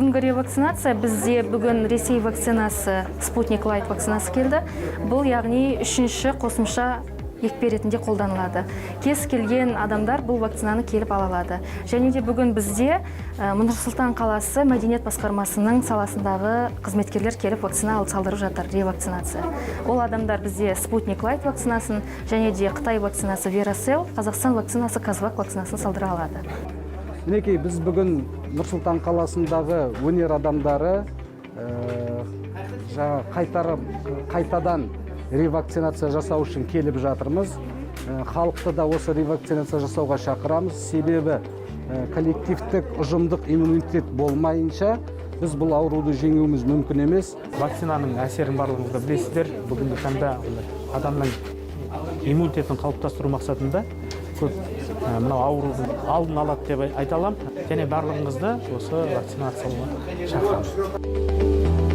Бүгінгі ревакцинация бізде, бүгін Ресей вакцинасы, Спутник Лайт вакцинасы келді. Бұл, яғни, үшінші қосымша екпе ретінде қолданылады. Кез келген адамдар бұл вакцинаны келіп ала алады. Және де бүгін бізде Нұр Сұлтан қаласы мәдениет басқармасының саласындағы қызметкерлер келіп, вакцина алып, салдырып жатыр, ревакцинация. Ол адамдар бізде Спутник Лайт вакцинасын және де Қытай вакцинасы Верасел, Қазақстан вакцинасы Казвак вакцинасын салдыра алады. Мінекей, біз бүгін Нұр Сұлтан қаласындағы өнер адамдары жаңа қайтарып, қайтадан ревакцинация жасау үшін келіп жатырмыз. Халықты да осы ревакцинация жасауға шақырамыз, себебі коллективтік, ұжымдық иммунитет болмайынша, біз бұл ауруды жеңуіміз мүмкін емес. Вакцинаның әсерін барлығыңыз да білесіздер. Бүгінгі таңда адамның иммунитетін қалыптастыру мақсатында көп мынау аурудың алдын алады деп айта аламын және барлығыңызды осы вакцинацияға шақырамын.